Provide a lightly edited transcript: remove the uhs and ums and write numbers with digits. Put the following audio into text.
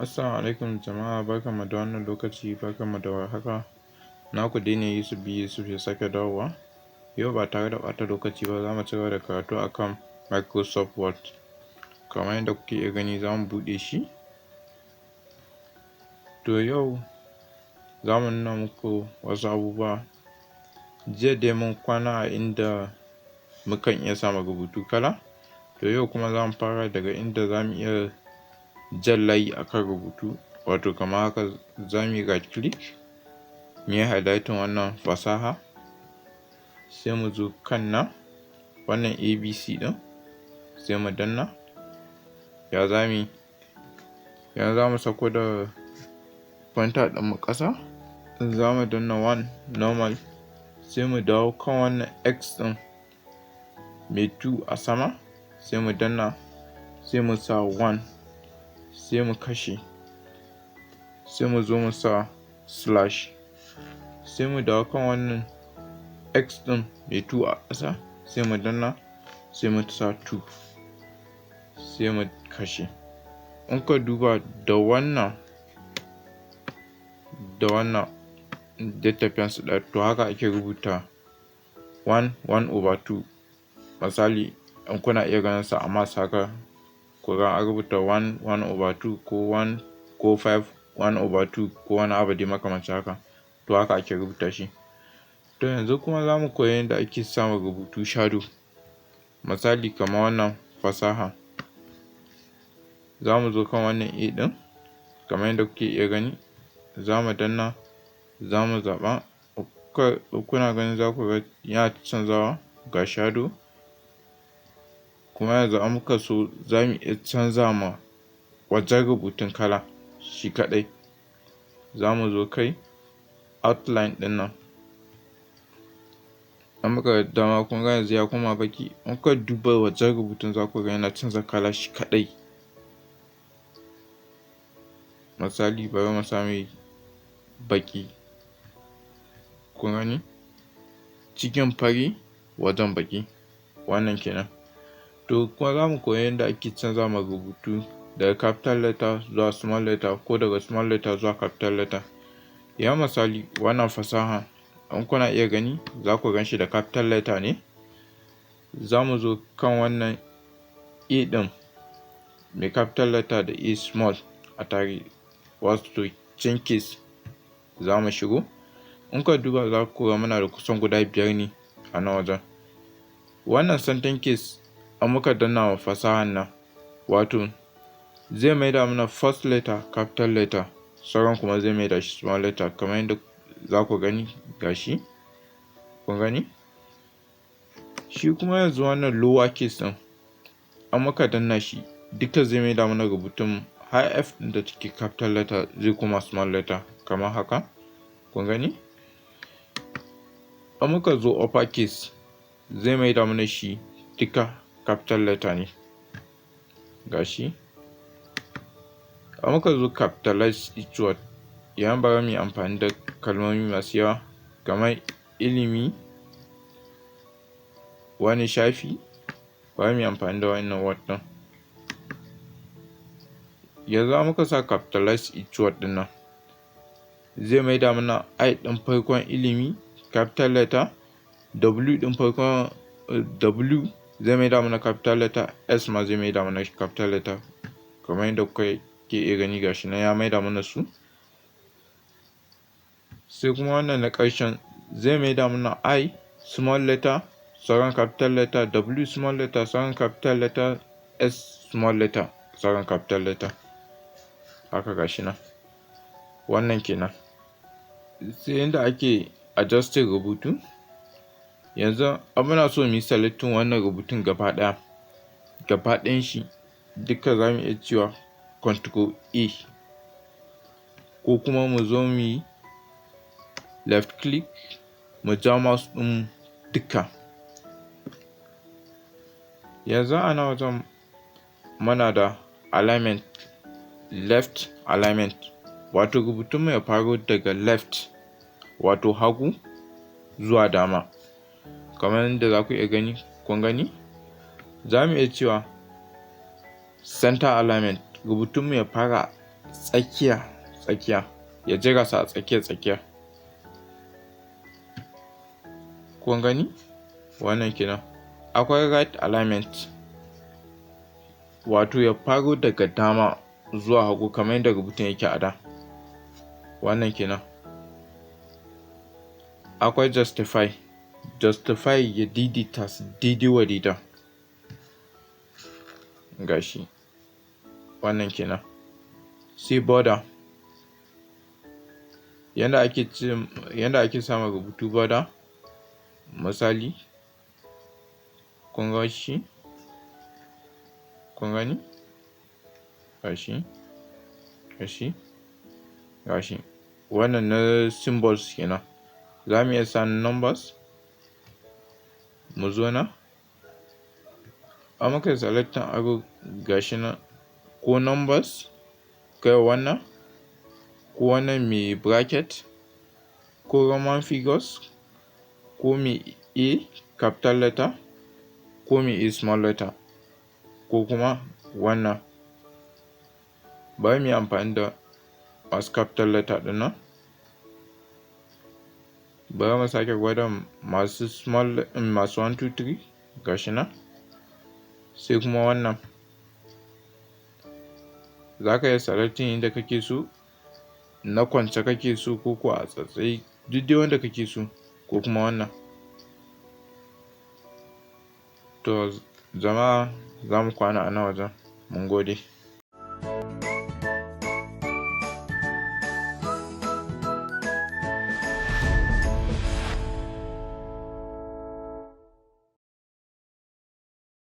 Assalamu alaikum jama'a, barkanmu da wannan lokaci, barkanmu da warhaka. Naku dai ne Yusuf B Yusuf ya sake dawowa. Yau ba tare da ɓata lokaci ba, za mu cigaba da karatu akan Microsoft Word. Kamar yadda kuke iya gani, za mu buɗe shi. To, yau za mu nuna muku wasu abubuwa. Jiya dai mun kwana a inda mukan iya sa ma rubutu kala. To, yau kuma za mu fara daga inda za mu iya jan layi akan rubutu, wato kamar haka. Za mu yi right click, mu yi highlighting wannan fasaha, sai mu zo kan nan wannan ABC ɗin, sai mu danna. Ya za mu yi? Yanzu za mu sauko da pointer ɗinmu ƙasa, za mu danna one normal, sai mu dawo kan wannan X ɗin mai two a sama, sai mu danna, sai mu sa one, sai mu kashe, sai mu zo mu sa slash, sai mu dawo kan wannan X ɗin mai two a ƙasa, sai mu danna, sai mu sa two, sai mu kashe. In kuka duba, da wannan da wannan duk tafiyansu ɗaya. To, haka ake rubuta one, one over two. Misali, in kuna iya ganin sa a maths haka, ku ga an rubuta one, one over two, ko one ko five, one over two, ko wani abu dai makamancin haka. To, haka ake rubuta shi. To, yanzu kuma za mu koyi yadda ake sa ma rubutu shadow. Misali, kamar wannan fasaha, za mu zo kan wannan A ɗin, kamar yadda kuke iya gani, za mu danna, za mu zaɓa. Kuna gani, za ku ga yana canzawa, ga shadow. Kuma yanzu in muka so, za mu iya canza ma wajen rubutun kala shi kaɗai. Za mu zo kai outline ɗin nan in muka ga dama. Kun ga yanzu ya koma baƙi. In kuka duba wajen rubutun, za ku ga yana canza kala shi kaɗai. Misali, bari mu sa mai baƙi. Kun gani, cikin fari, wajen baƙi. Wannan kenan. To, kuma za mu koyi yadda ake canza ma rubutu daga capital letter zuwa small letter, ko daga small letter zuwa capital letter. Ya misali, wannan fasaha, in kuna iya gani, za ku gan shi da capital letter ne. Za mu zo kan wannan A ɗin mai capital letter da a small a tare, wato chain case, za mu shigo. In kuka duba, za ku ga muna da kusan guda biyar ne a nan wajen. Wannan center case, in muka danna wa fasahan nan, wato zai maida mana first letter capital letter, sauran kuma zai maida shi small letter, kamar yadda za ku gani. Ga shi, kun gani. Shi kuma yanzu wannan lower case ɗin, in muka danna shi, duka zai maida mana rubutun, har F ɗin da take capital letter zai koma small letter, kamar haka. Kun gani. In muka zo upper case, zai maida mana shi duka capital letter ne. Ga shi. In muka zo capitalize each word, yayin bari mu yi amfani da kalmomi masu yawa kamar ilimi, wani shafi, bari mu yi amfani da wannan word ɗin. Yanzu in muka sa capitalize each word ɗin nan, zai maida mana I ɗin farkon ilimi capital letter, W ɗin farkon W zai maida mana capital letter, S ma zai maida mana capital letter, kamar yadda kuka ke iya gani. Gashi nan ya maida mana su. Sai kuma wannan na ƙarshen zai maida mana I small letter, sauran capital letter, W small letter, sauran capital letter, S small letter, sauran capital letter. Haka, gashi nan. Wannan kenan. Sai yanda ake adjusting rubutu. Yanzu muna so mu yi selecting wannan rubutun gaba ɗaya, gaba ɗayan shi duka, za mu iya cewa Control A, ko kuma mu zo mu yi left click, mu ja mouse ɗin duka. Yanzu a nan wajen muna da alignment, left alignment, wato rubutun mu ya faro daga left, wato hagu, zuwa dama, kamar yadda za ku iya gani. Kun gani, za mu iya cewa center alignment, rubutun mu ya fara tsakiya tsakiya, ya jera su a tsakiya tsakiya. Kun gani? Wannan kenan. Akwai right alignment, wato ya faro daga dama zuwa hagu kamar yadda rubutun yake a da. Wannan kenan. Akwai justify. Justify ya daidaita su daidai wa daida. Gashi. Wannan kenan. Sai border. Yanda ake sama rubutu border, misali, kun ga shi, kun gani? Gashi, gashi, gashi. Wannan na symbols kenan. Za mu iya sa numbers, mu zo nan, in muka yi selecting arrow, gashi nan, ko numbers kai wannan, ko wannan mai bracket, ko Roman figures, ko mai A capital letter, ko mai a small letter, ko kuma wannan. Bari mu yi amfani da masu capital letter ɗin nan. Bari mu sake gwada masu small, masu 1, 2, 3, gashi nan. Sai kuma wannan. Za ka iya selecting inda kake so, na kwance kake so ko ko a tsattsaye, duk dai wanda kake so, ko kuma wannan. To jama'a, za mu kwana a nan wajen. Mun gode.